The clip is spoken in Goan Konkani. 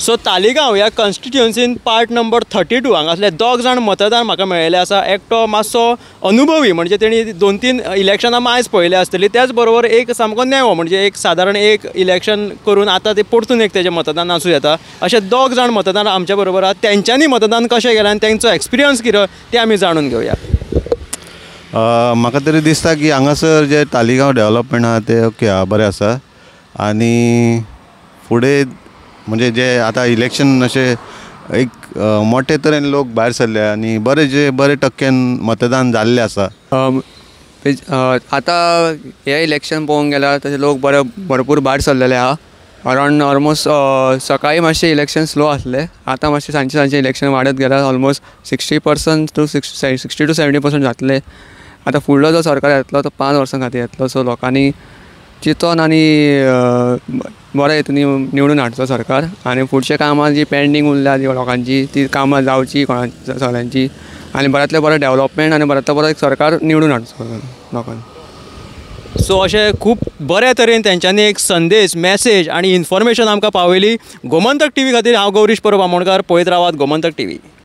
सो तालिगांव ह्या कॉन्स्टिट्युएन्सीन पार्ट नंबर 32 हांगासले दोग जाण मतदार म्हाका मेळिल्ले आसा. एकटो मातसो अनुभवी, म्हणजे तेणी 2-3 इलेक्शनां मायज पळयल्या आसतली, त्याच बरोबर एक सामको नेवो, म्हणजे एक सादारण एक इलेक्शन करून आतां ते परतून एक तेजें मतदान आसूं येता. अशे दोग जाण मतदार आमच्या बरोबर आहा. तेंच्यांनी मतदान कशें केलें आनी तेंचो एक्सपिरियन्स कितें तें आमी जाणून घेवया. म्हाका तरी दिसता की हांगासर जे तालिगांव डेवलपमेंट आहा ते ओके आहा, बरें आसा. आनी फुडें म्हणजे जे आतां इलेक्शन अशें एक मोठे तरेन लोक भायर सरले आनी बरे जे बरे टक्क्यान मतदान जाल्लें आसा. आतां हें इलेक्शन पळोवंक गेल्यार तशें लोक बरे भरपूर भायर सरलेले आहा. अरावंड ऑलमोस्ट सकाळी मातशें इलेक्शन स्लो आसलें, आतां मातशें सांजचें सांजचें इलेक्शन वाडत गेलां. ऑलमोस्ट 60% टू 60 to 70% जातलें. आतां फुडलो जो सरकार येतलो तो 5 वर्सां खातीर येतलो. सो लोकांनी चिंतोन आनी बरें हितून निवडून हाडचो सरकार आनी फुडचे कामां जी पेंडींग उरल्या जी लोकांची ती कामां जावची कोणा सगळ्यांची आनी बऱ्यांतलें बरें डेवलपमेंट आनी बऱ्यांतलो बरो एक सरकार निवडून हाडचो लोकांनी. सो अशें खूब बऱ्या तरेन तेंच्यांनी एक संदेश, मॅसेज आनी इन्फॉर्मेशन आमकां पावयली. गोमंतक टीव्ही खातीर हांव गौरीश परब आमोणकार. पळयत रावात गोमंतक टीव्ही.